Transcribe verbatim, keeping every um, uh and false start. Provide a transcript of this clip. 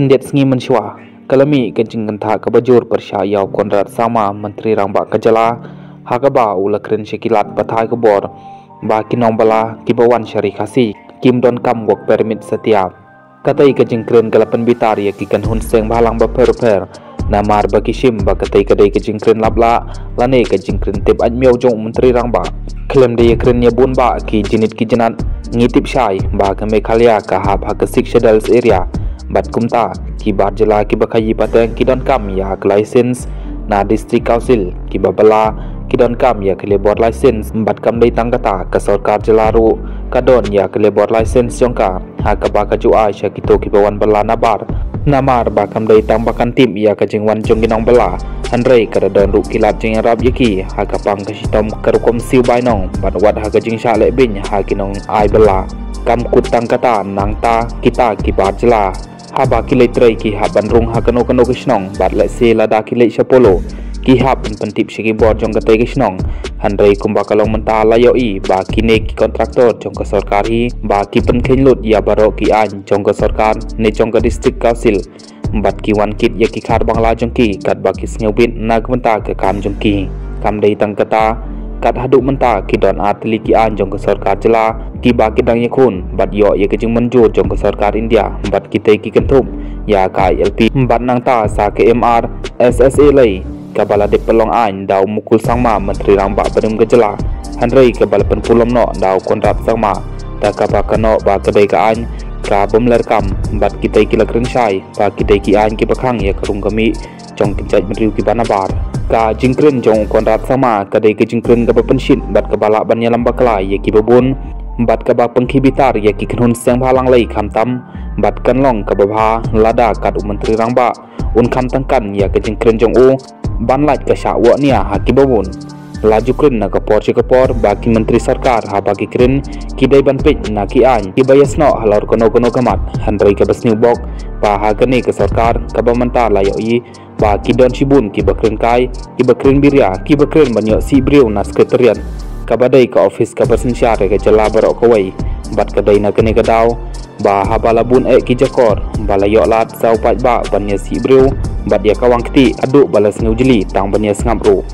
Khyndiat sngi mynshuwa ka la mih ka jingkyntha kaba jur pyrshah ïa u Conrad Sangma, Myntri Rangbah ka jylla, ha kaba u la kren sha ki lad pathai khubor ba ki nongbylla kiba wan sha ri Khasi kim donkam work permit satia. Katei ka jingkren ka la pynbitar ïa ki kynhun seng bhalang bapher bapher, namar ba ki shim ba katei ka dei ka jingkren laplah lane ka jingkren tip aitmiaw jong u Myntri Rangbah. Khlem da ïakren ïa bun bah ki jingit ki jingat, ngi tip shai ba ka Meghalaya ka hap ha ka Sixth Schedule area, bad kumta ki bar jylla kiba khaïi pateng ki donkam ïa ka license na District Council, kiba bylla ki donkam ïa ka labour license, bad kam dei tang kata, ka sorkar jylla ruh ka don ïa ka labour license jong ka, ha kaba ka ju ai sha kito kiba wan bylla nabar. Namar ba kam dei tang ba kan tip ïa ka jingwan jong ki nongbylla, hynrei ka da don ruh ki lad jingïarap ïa ki ha ka pang ka shitom ka rukom siew bainong, bad wat ha ka jingshah lehbeiñ ha ki nongai bylla. Kam kut tang kata, nangta kita ki bar jylla, haba ki leit trei ki hap ban rung ha kano kano ka shnong, bad lehse lada ki leit sha Polo ki hap ban pyntip sha ki bor jong katei ka shnong. Hynrei kumba ka long mynta la ïohi ba kine ki kontraktor jong ka sorkar hi ba ki pynkheiñ lut ïa baroh ki aiñ jong ka sorkar ne jong ka District Council, bad ki wan kit ïa ki khar bangla jong ki katba ki sngewbit na ka bynta ka kam jong ki. Kam dei tang kata, kat haduh mynta ki don ar tylli ki aiñ jong ka sorkar jylla kiba ki dang ïakhun bad ïoh ïa ka jingmynjur jong ka sorkar India, bad kitei ki kynthup ïa ka I L P bad nangta sa ka M R S S A lei, kaba la dep pynlong aiñ da u Mukul Sangma, Myntri Rangbah barim ka jylla, hynrei kaba la pynpulom noh da u Conrad Sangma, da kaba ka noh ba ka dei ka aiñ ka bym leh kam, bad kitei ki la kren shai ba kitei ki aiñ kiba khang ïa ka rung ka mih jong ki jaitbynriew kiba nabar. Ka jingkren jong u Conrad Sangma ka dei ka jingkren kaba pynshit bad kaba lah ban ïalam bakla ïa kiba bun, bad kaba pynkhih bitar ïa ki kynhun seng bhalang lei khamtam, bad kan long kaba bha lada kat u Myntri Rangbah un kham tangkan ïa ka jingkren jong u ban lait ka shah wahnia ha kiba bun. La ju kren na ka por sha ka por ba ki myntri sorkar haba ki kren ki dei ban peit na ki aiñ kiba ïasnoh halor kano kano ka mat, hynrei kaba sniew bok ba ha kane ka sorkar kaba mynta la ïohi ba ki don shibun kiba kren kai, kiba kren biria, kiba kren ban ïoh sih briew na Secretariat, kaba dei ka ophis kaba synshar ïa ka jylla baroh kawei. Bad ka dei na kane ka daw ba haba la bun eh ki jakor ba la ïoh lad saw paidbah ban ïa sih briew bad ïa kawang kti haduh ba la sngewjli tang ban ïa sngap ruh.